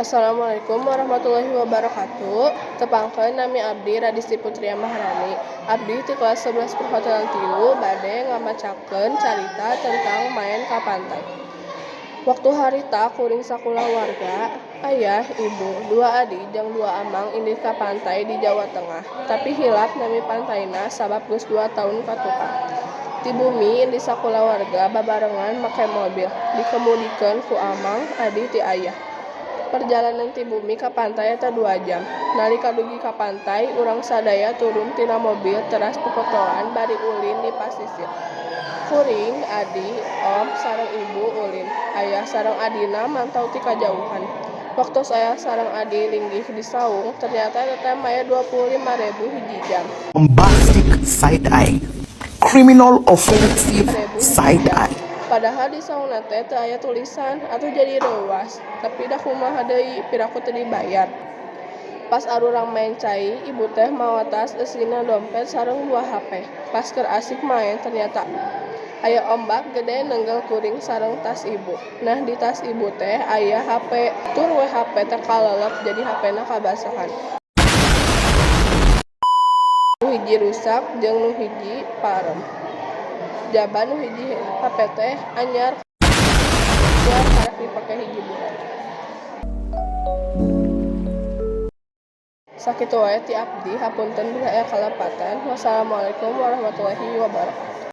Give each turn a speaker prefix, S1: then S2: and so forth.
S1: Assalamualaikum warahmatullahi wabarakatuh. Tepangkeun, nami abdi Radisti Putria Maharani. Abdi ti kelas 11 Perhotelan 3 bade ngamacakeun carita tentang maen ka pantai. Waktu harita kuring sakulawarga, ayah, ibu, dua adi jeung dua amang indit ka pantai di Jawa Tengah, tapi hilap nami pantaina sabab geus 2 taun ka tukang. Ti bumi indit sakulawarga babarengan make mobil, dikemudikeun ku amang, adi ti ayah. Perjalanan ti bumi ka pantai eta 2 jam. Nalika dugi ka pantai, urang sadaya turun tina mobil teras popotoan bari ulin di pasisir. Kuring, adi, om, sareng ibu ulin, ayah sareng adina mantau ti kajauhan. Waktos ayah sareng adi linggih di saung, ternyata eta teh mayar 25.000 hiji jam.
S2: Bombastic side eye, criminal offensive
S1: Ribu hiji
S2: side
S1: jam.
S2: Eye.
S1: Padahal di saungna teh teu aya tulisan, atuh jadi reuwas, tapi da kumaha deui, piraku teu dibayar. Pas arurang maen cai, ibu teh mawa tas eusina dompet sareng dua hape. Pas keur asik maen, ternyata aya ombak gede nenggel kuring sareng tas ibu. Nah, di tas ibu teh aya hape, tur we hape teh kalelep, jadi hapena kabasahan. Nu hiji rusak jeung nu hiji parem. Jaba nu hiji hape teh anyar karek dipake hiji bulan. Sakitu wae ti abdi, hapunten bilih aya kalepatan. Wassalamualaikum warahmatullahi wabarakatuh.